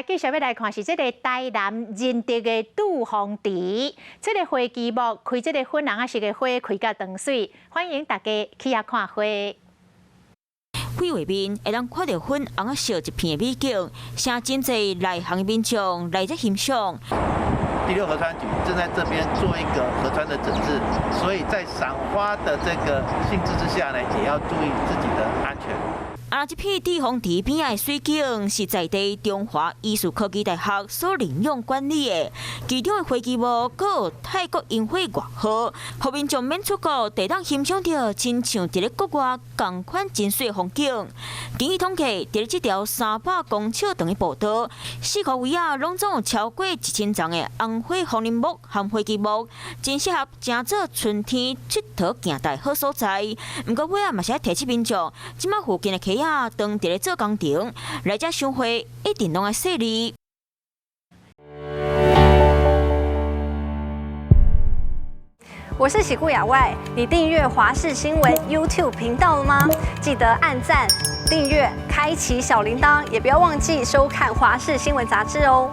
繼續欲來看是這个台南仁德的杜鳳池，這个花旗木開這个粉紅仔色的花，開甲當媠，歡迎大家去遐看花。開畫面會當看著粉紅仔色一片的美景，誠真濟內行的民眾來遮欣賞。第六河川局正在這邊做一個河川的整治，所以在賞花的這個興致之下呢，也要注意自己的安全。啊，這片致豐池邊仔的水景是在地中華藝術科技大學所領養管理的，其中的花旗木閣有泰國櫻花外號，予民眾免出國，就當欣賞著親像佇咧國外仝款真媠風景。根據統計，佇咧這條300公尺長的步道，四箍圍仔攏總有超過1000叢的紅花風鈴木和花旗木，真適合成做春天𨑨迌行蹛好所在。毋過尾仔嘛是愛提醒民眾，這馬附近的溪仔當佇咧做工程，來遮賞花一定攏愛細膩。我是喜顧亞外，你訂閱華視新聞 YouTube 頻道了嗎？記得按讚、訂閱、開啟小鈴鐺，也不要忘記收看華視新聞雜誌哦。